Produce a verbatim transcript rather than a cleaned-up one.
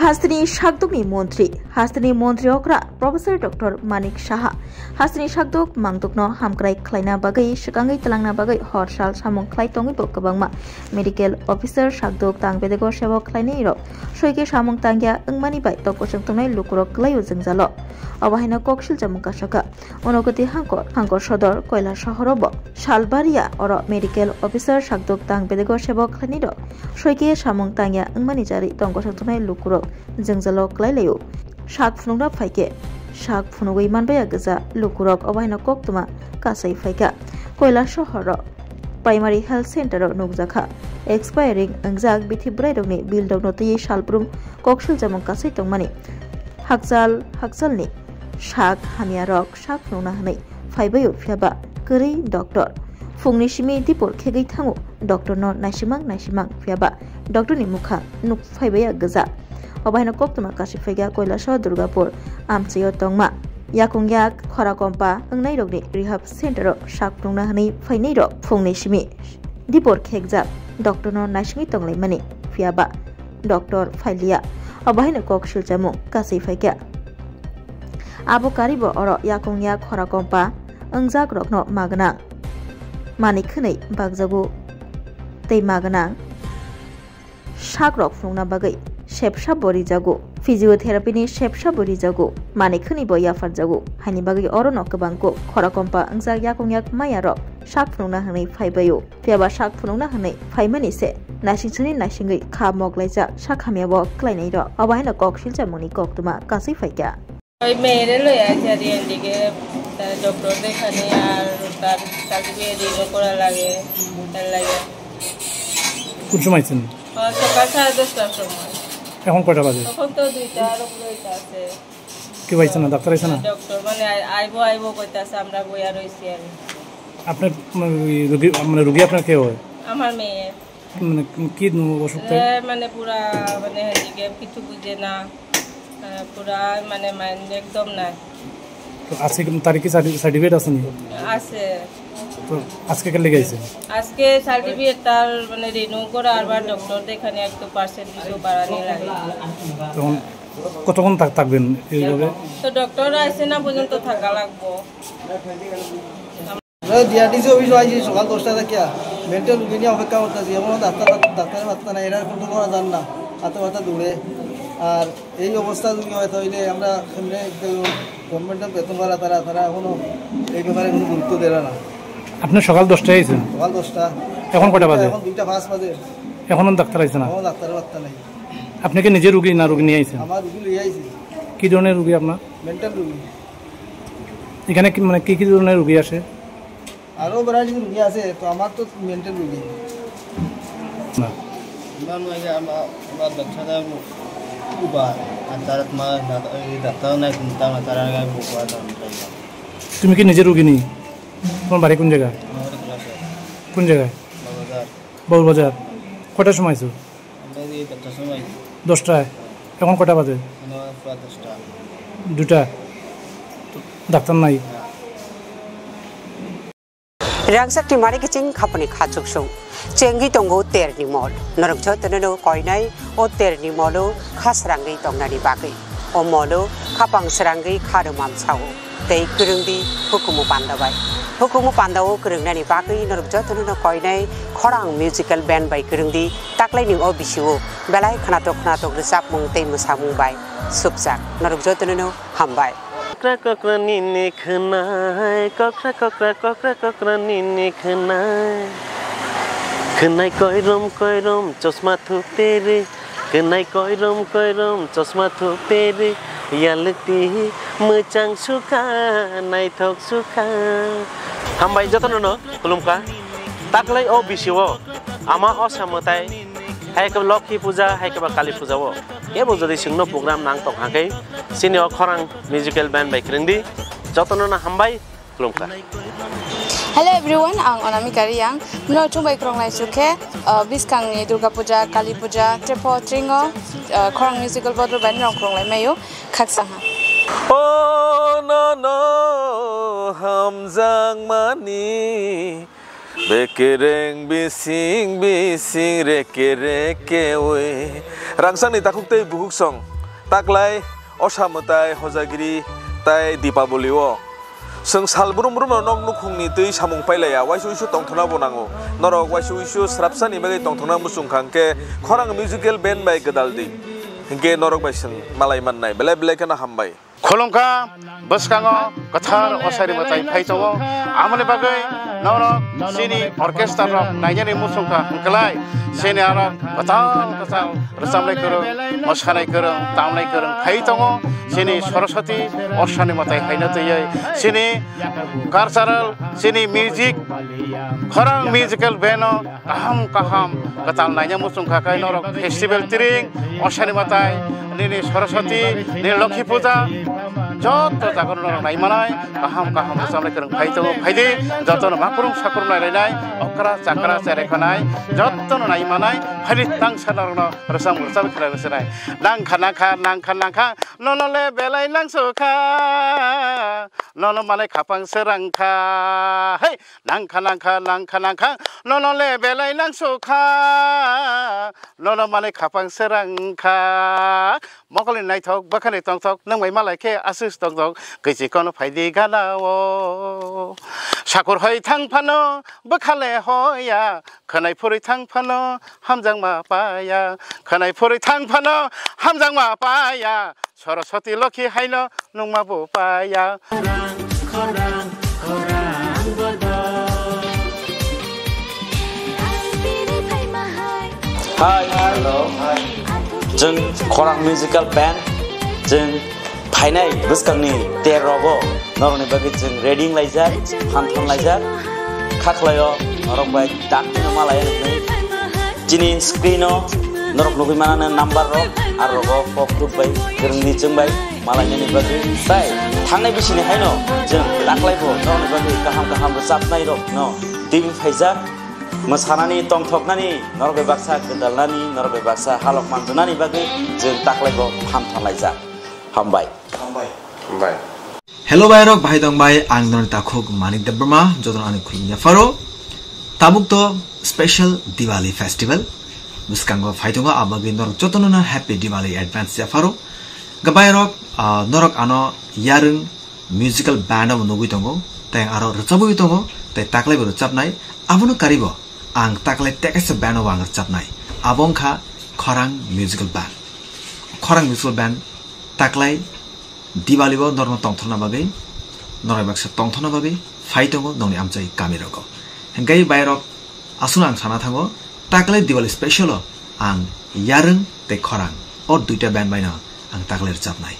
Hasteni sakdukni montri, hasteni montri okra Professor Doctor Manik Saha, hasteni sakduk mangdukno hamkrai khlaina bagwi, swkangwi twlangna bagwi hor sal samung khlai tongwi bo kwbangma medical officer sakduk tang bedego sebo khlainai rok soike samung tangya wngmani bai tokosong tongnai lukurok kwlaio jwngjalo. Obo haino kok silchamung kasaka. Unokoti Hangkor, Hangkor Sodor, Koila Sohoro bo Salbaria oro medical officer sakduk tang bedego sebo khlainai rok soike samung tangya wngmani jari tongkosong tongnai lukurok jwngjalo kwlai laio. Sak phunukna phaikhe sak phunugwi manbaiya gwja lukurok obo haino koktwma kasai phaikha. Koila Sohoro Primary Health Center o nukjakha. Expiring wngjak bithi bwrairokni bill rokno twiwi salbrum kok silchamung kasai tongmani. Hakchal hakchalni sak hamya rok sak phunukna hwnwi phaibaio phiyaba kwrwi doctor. Phungni simi dipor khegwi thango doctor no naisimang naisimang phiyaba doctor ni mukha nuk phaibaiya gwja. Obo haino koktwma kasai phaikha Koilaso Durgapur amchaio tongma. Yakung yak khora kompa wngnairokni rehab center o sak phunukna hwnwi phainairok phungni simi dipor khekjak doctor no naisingwi tonglaimani phiyaba doctor phailiya. Obo haino kok silchamung kasai phaikha. Abo karibo oro yakung yak khora kompa wngjakrokno magwnang manwi khwnwi bakjago tei magwnang sakrok phunukna bagwi sepsa bo rijago, physiotherapy ni sepsa bo rijago, manwi khwnwi bo yapharjago. Haini bagwi orono kwbangkuk khora kompa wngjak yakung yak maya rok sak phunukna hwnwi phaibaio. Phiyaba sak phunukna hwnwi phaimani se naisingsani naisingwi kha moklaijak sak hamya bo kwlainai rok. Obo haino kok silchamungni koktwma kasui phaikha. ওই মেয়েরে লই আইছে আর এদিকে, তার ডক্টর দেখানি আর তার certificate renew করা লাগে, তার লাগে। কোন সময় আইছেন? ও, সকাল সাড়ে দশটার সময়। এখন কয়টা বাজে? এখন তো দুইটার উপরে হইতে আছে। কেউ আইছে না? ডাক্তার আইছে না? ডক্টর মানে আই-, আইবো, আইবো কইতাছে, আমরা বইয়া রইছি আর। আপনার, মানে, ওই রুগী, মানে, রুগী আপনার কে হয়? আমার মেয়ে। মানে, কি অসুখ তার? এ, মানে, পুরা, মানে, হ্যান্ডিক্যাপ, কিছু বুঝে না। আহ, পুরা, মানে, মাইন্ড একদম নাই। তো আজকে কি, তার কি সার্টি-, সার্টিফিকেট আছে নি? আছে। তো আজকে কে লেগে আইছে? আজকে সার্টিফিকেট তার, মানে, রিনিউ করা, আরবার ডক্টর দেখানি একটু পার্সেন্ট কিছু বাড়ানি লাগে। তখন কতক্ষণ থাক-, থাকবেন এইভাবে? তো ডক্টর আইছে না পর্যন্ত থাকা লাগবো। আমরা ডিআরডিসি অফিসে আইছি সকাল দশটা থাকিয়া। মেন্টাল রুগী নিয়ে অপেক্ষা করতেছি। এমন ডাক্তার, ডাক্তারের বার্তা নাই, এরা কন্ট্রোল করা যান না, হাতে ব্যথা দৌড়ে। আর এই অবস্থা যদি হয়, তাহলে আমরা এমনি একটু গভর্নমেন্টের বেতন ভাড়া তারা, তারা এখনো এই ব্যাপারে কোনো গুরুত্ব দেয় না। আপনি সকাল দশটায় আইছেন? সকাল দশটা। এখন কয়টা বাজে? এখন দুইটা পাঁচ বাজে। এখনো ডাক্তার আইছে না? এখনো ডাক্তারের বার্তা নাই। আপনি কি নিজে রুগী না রুগী নিয়ে আইছেন? আমার রুগী লইয়া আইছি। কি ধরনের রুগী আপনার? মেন্টাল রুগী। এখানে কি, মানে, কি কি ধরনের রুগী আসে? আরো ভ্যারাইটিস রুগী আছে, তো আমার তো মেন্টাল রুগী। না। ইমান লাগে আমা-, আমার বাচ্চাটা উবা, আর তারা তোমার না-, এই ডাক্তার নাই, কিন্তু তারা, তারা আগে বুবা দাম পাইবা। তুমি কি নিজে রুগী নি? তোমার বাড়ি কোন জায়গায়? আমার বাড়ি ক্লাসে। কোন জায়গায়? বাজার। বাবুর বাজার। কটার সময় আইছো? আমরা এই দশটার সময়। দশটায়? এখন কটা বাজে? এখন প্রায় দশটা। দুটা? ডাক্তার নাই? না। Rangchakni mari kiching khapani khachuksung. Chengwi tongo terni mol. Norok jotono no koinai o terni molo kha srangwi tongnani bagwi. O molo khapang srangwi kha rwmam sao. Tei kwrwngdi hukumu panda bai. Hukumu panda o kwrwngnani bagwi norok jotono no koinai khorang musical band bai kwrwngdi taklaini o bisio belai khwnatok khwnatok rwchapmung tei mwsamung bai supjak. Norok jotono no hambai. Kokra kokra nini khwnai, kokra kokra, kokra kokra nini khwnai. Khwnai koirom koirom chosma thupere, khwnai koirom koirom chosma thupere, yalwkti mwchang sukha, naithok sukha. Hambai jotono no khulumkha. Taklai o bisio ama osa mwtai, hai khe Lokhi puja, hai khe ba Kali puja o. Kebo jodi chwngno program nang tong hakhe, chini o khorang musical band bai kwrwngdi. Jotono no hambai, khulumkha. Hello everyone, ang Anamika Reang. Mino chumbai khorang lai chukhe, uh, biskang ni Durga Puja, Kali Puja, Trepo Tringo, uh, khorang musical bodol bai no khorang lai mayo, khaksa ha. Oh no no, hamjang mani. Bekereng bising bising reke reke oi. Rangsangni takhuk tei bukhuk song. Taklai, Osa Mwtai, Hojagiri tai Dipaboli o. Chwng sal brum brum no nok nukhungni twi samung pailaiya, waisa uisu tongthokna bo nango. Norok waisa uisu srapsani bagwi tongthokna muchung kha hwnkhe khorang musical band bai gwdal di. Hinkhe norok bai chwng malai mannai. Belai belai kheno hambai. Khulumkha, bwskango kwthar Osa Mwtai phai tongo. Amoni bagwi norok chini orchestra rok nainani muchung kha hwnkhlai chini aro kwtal kwtal rwchabnai kwrwng, mwsanai kwrwng, tamnai kwrwng phai tongo. Chini Saraswati Osa Mwtai haino twiwi chini cultural, chini music, khorang musical band o kaham kaham kwtal naina muchung kha khe norok festival tiring, Osa Mwtai, nini Saraswati, nini Lokhi Puja, joto jaga norok nai manai, kaham kaham rwchabnai kwrwng phai tongo, phai di, jotono makrung sakrung nai lainai, okra chakra cherai khanai, jotono nai manai, phai di tangsa norokno rwchap rwchap khlai rwchabnai. Nangkha nangkha nangkha nangkha, nono le belai nangsukha, nono manai khapang se rangkha, hei, nangkha nangkha nangkha nangkha, nono le belai nangsukha, nono manai khapang se rangkha. Mokolni naithok, bwkhani tongthok, nwng bai malai khe aswk tongthok, kwichi kono phai di gana o. Sakur hoi thang phano, bwkha le hoya, khwnai phurwi thang phano, hamjakma paya, khwnai phurwi thang phano, hamjakma paya, Saraswati Lokhi haino nungma bo paya. Khorang, khorang, khorang bodo. Hi, hello. Chwng Khorang Musical Band, chwng phainai bwskangni ter rogo norokni bagwi chwng ready wnglaijak, phan thanlaijak, khaklaio norok bai dakti no malai nuknai. Chini screen o norok nugwi manana number rok, aro rogo kok ruk bai, kwrwngni chwng bai malainani bagwi. Tai thangnai bisini haino chwng taklaibo norokni bagwi kaham kaham rwchapnai rok no twi phaijak. Mwsanani, tongthoknani, norok bai baksa gwdalnani, norok bai baksa halok manjwnani bagwi chwng taklaibo phan thanlaijak. Hambai. Hambai. Hambai. Hello bai rok, bahai tong bai, ang norok takhuk Manik Debbarma, jotono ani khulumya pharo. Tabuk to special Diwali festival bwskango phai tongo, abagwi norok jotono no happy Diwali advance ya pharo. Gabai rok, ah, norok ano yarwng musical band o nugwi tongo, tei aro rwchabwi tongo, tei taklaibo rwchabnai, abono karibo ang taklai tekaisa band o ang rwchabnai, abo wngkha Khorang Musical Band. Khorang Musical Band taklai Diwali o norokno tongthokna bagwi, norok baksa tongthokna bagwi phai tongo nongni amchai kami rogo. Hingkai bai rok aswkno ang sana thango, taklai Diwali special o ang yarwng tei khorang o duita band bai no ang taklai rwchabnai.